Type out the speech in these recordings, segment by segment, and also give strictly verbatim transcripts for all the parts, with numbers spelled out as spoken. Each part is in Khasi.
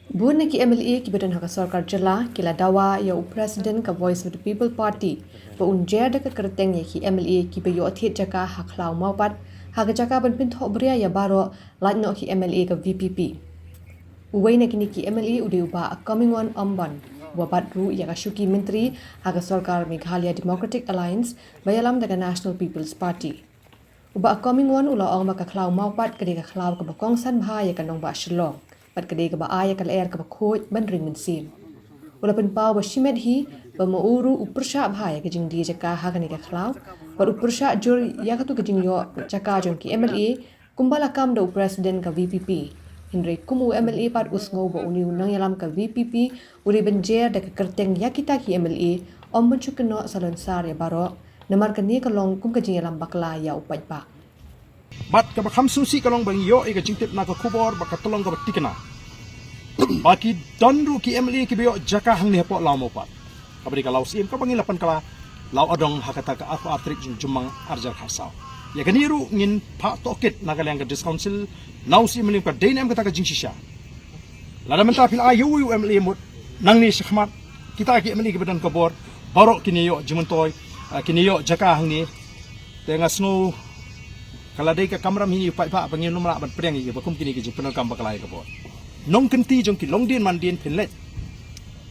Bun na ki M L A kiba don ha ka sorkar jylla ki la dawa ïa u President ka Voice of the People Party ba un jer da ka kyrteng ïa ki M L A kiba ïoh thied jaka ha Khlaw Mawpat ha ka jaka ban pynthoh bria ïa baroh, lait noh ki M L A ka V P P. Uwei na kine ki M L A u dei u Bah Comingone Ymbon, uba bat ruh ïa ka shuki myntri ha ka sorkar Meghalaya Democratic Alliance ba ïalam da ka National People's Party. U Bah Comingone u la ong ba ka Khlaw Mawpat ka dei ka khlaw kaba kongsan bha ïa ka nongbah Shillong bad ka dei kaba ai ïa ka lyer kaba khuid ban ring mynsiem. U la pynpaw ba shimet hi ba ma u ruh u pyrshah bha ïa ka jingdie jaka ha kane ka khlaw bad u pyrshah jur ïa katu ka jingïoh jaka jong ki M L A kumba la kam da u President ka V P P. Hynrei kum u M L A pat u sngew ba une u nongïalam ka V P P u dei ban jer da ka kyrteng ïa kita ki M L A, ym ban shu kynnoh salonsar ïa baroh, namar kane ka long kum ka jingïalam bakla ïa u paidbah. Bad kaba kham sngewsih ka long ba ngi ïoh ïa ka jingtip na ka khubor ba ka tyllong kaba tikna ba ki don ruh ki M L A kiba ïoh jaka hangne hapoh Law Mawpat, kaba dei ka Law Syiem kaba ngi la pynkylla Law Adong ha kata ka arphew ar tarik jong Jymmang arhajar khatsaw. Ïa kane ruh ngin phah tohkit na ka liang ka District Council Law Syiem, ym dei ne em kata ka jingshisha. Lada mynta phi la ai ïa uwei u M L A mut, nangne shakhmat kita ki M L A kiba don ka bor baroh kin ïoh jingmyntoi, ah, kin ïoh jaka hangne. Te nga sngew ka la dei ka kamram hi ïa u paidbah ba ngim lah ban pdiang ïa kiba kum kine ki jingpyndonkam bakla ïa ka bor. Nongkynti jong ki longdien mandien phin leit.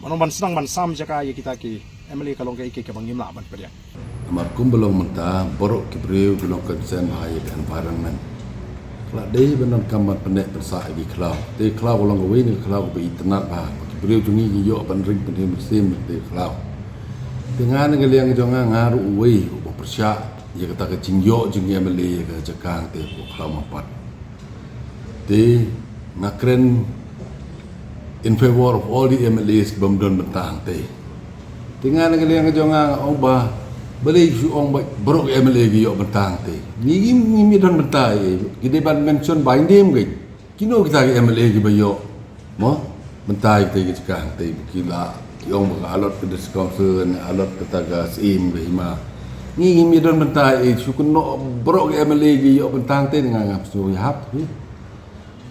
Mano ban sdang ban sam jaka ïa kita ki M L A ka long kaei kaei kaba ngim lah ban pdiang. Namar kumba long mynta baroh ki briew ki long concern bha ïa ka environment. Ka la dei ban donkam ban pynneh pynsah ïa ki khlaw. Te khlaw ka long kawei na ki khlaw kaba itynnad bha ba ki briew jong ngi ki ïoh ban ring pynim mynsiem te khlaw. Te nga na ka liang jong nga, nga ruh uwei uba pyrshah ïa kata ka jingïoh jong ki M L A ïa ka jaka hangtei hapoh Khlaw Mawpat. Te nga kren in favor of all the M L As kibym don bynta hangtei. Te nga na ka liang ka jong nga nga ong ba balei shu ong ba baroh ki M L A ki ïoh bynta hangtei. Ngi ngim, ngim ïa don bynta ei. Ki dei ban mention by name kein. Kino kita ki M L A kiba ïoh, mo, bynta ïa kita ki jaka hangtei, ki la, ki ong ba ka allot ka District Council ne allot kata ka Syiem ka hima. Ngi ngim ïa don bynta ei, shu kynnoh baroh ki M L A ki ïoh bynta hangtei, nga ngam sngewthuh ïahap hi.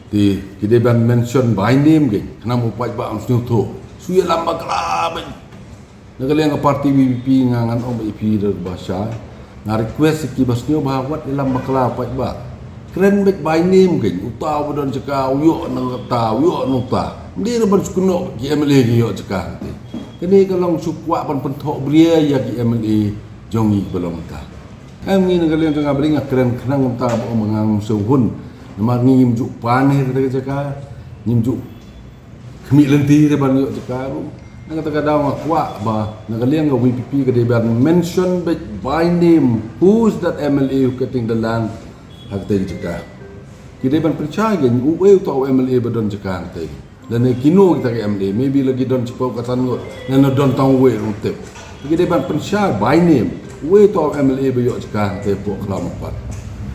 Te ki dei ban mention by name kein, khnang ba u paidbah un sngewthuh. Shu ïalam bakla beit. Na ka liang ka party V P P nga ngan ong ba ïa phi da kaba shai. Nga request ïa ki ba sngewbha wat ïalam bakla paidbah. Kren beit by name kein, uta uba don jaka u ïoh na uta, u ïoh na uta. Ym dei ruh ban shu kynnoh ki M L A ki ïoh jaka hangtei. Kane ka long shu kwah ban pynthoh bria ïa ki M L A jong ngi kiba long mynta. Em, ngi na ka liang jong nga ba dei nga kren khnang kumta ba ym, ngam sngewhun. Namar ngi ngim ju pan hi kata ka jaka, ngim ju khmih lynti te ban ïoh jaka ruh. Na kata ka daw nga kwah ba na ka liang ka V P P ka dei ban mention beit by name who's that M L A who getting the land ha katei ka jaka. Ki dei ban pynshai kein uei uta u M L A ba don jaka hangtei. Lane kino kita ki M L A, maybe la ki don shiphew ka san ngut, lane don tang uwei ruh ngam tip. Ki dei ban pynshai by name uei uta u M L A ba ïoh jaka hangtei hapoh Khlaw Mawpat.